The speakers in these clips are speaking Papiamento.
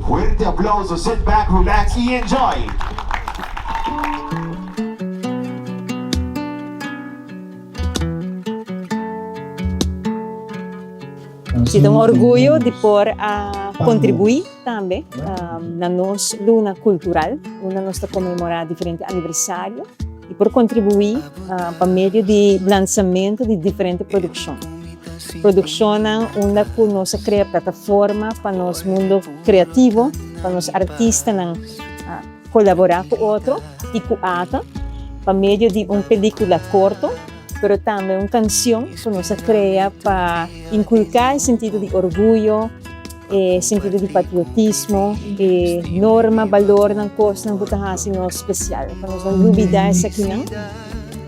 Fuerte aplauso, sit back, relax y enjoy! Si ta un orguyo di por a contribui tambe na nos luna cultural, unda nos ta conmemora diferente aniversario y por contribui pa medio di lansamento di diferente produccion. Produccionnan unda cu nos a crea plataforma pa nos mundo creativo, pa nos artistanan colabora cu otro y cu ata pa medio di un pelicula corto. pero tambe un cancion cu nos a crea pa inculca e sentido di orguyo, e sentido di patriotismo, e norma, balornan, cosnan cu ta haci nos special, pa nos no lubida esakinan.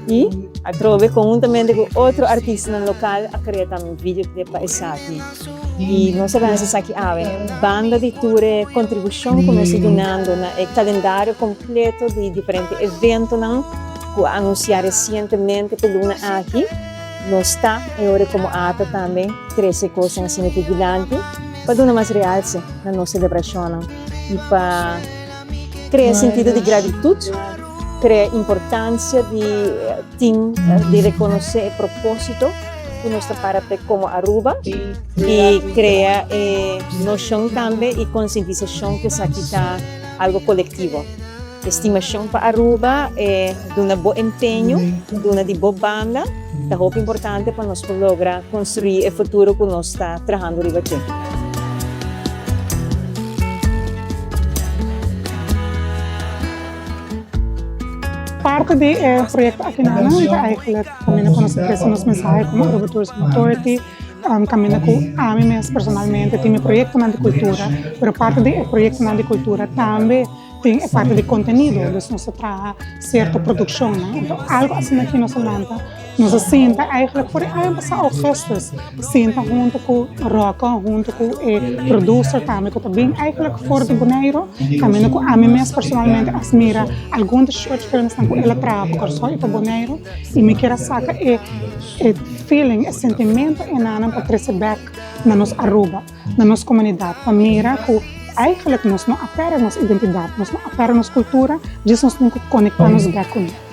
Y atrobe conhuntamente cu otro artistanan local a crea tambe un videoclip pa esaki. Y nos a lansa esaki awe. Banda di tur e contribucion cu nos ta dunando na e calendario completo di diferente eventonan, Cu a anuncia recientemente pe luna aki, nos ta e ora como ata tambe trece cosnan asina aki dilanti pa duna mas realce na nos celebracionnan y pa crea sentido di gratitud, crea importancia di tin di reconoce e proposito cu nos ta para pe como Aruba y crea e nocion tambe y concientisacion cu esaki ta algo colectivo. Estimacion pa Aruba e duna bo empeño, duna di bo banda, ta hopi importante pa nos por logra construi e futuro cu nos ta trahando riba dje. Parte di e proyecto akinan ta eigenlijk caminda cu nos ta trece nos mensahe como Aruba Tourism Authority, caminda cu ami mes personalmente tin mi proyectonan di cultura, pero parte di e proyectonan di cultura tambe Tin e parti di kontenido, dus nos ta traha sierto produkshonnan. Anto algu asina aki nos a lanta, nos a sinta eigentlik for di aña pasá ougùstùs, sinta huntu ku Rocco, huntu ku e producer tambe ku ta bin eigentlik for di Boneiru, kaminda ku ami mes personalmente a mira algun di short filmsnan ku el a traha pa Kòrsou i pa Boneiru i mi kier a saka e e feeling, e sentimento enanan pa trese bèk na nos Aruba. na nos komunidat pa mira ku eigentlik nos no a pèrdè nos identidat, nos no a pèrdè nos kultura, djis nos tin ku konektá nos bèk kuné.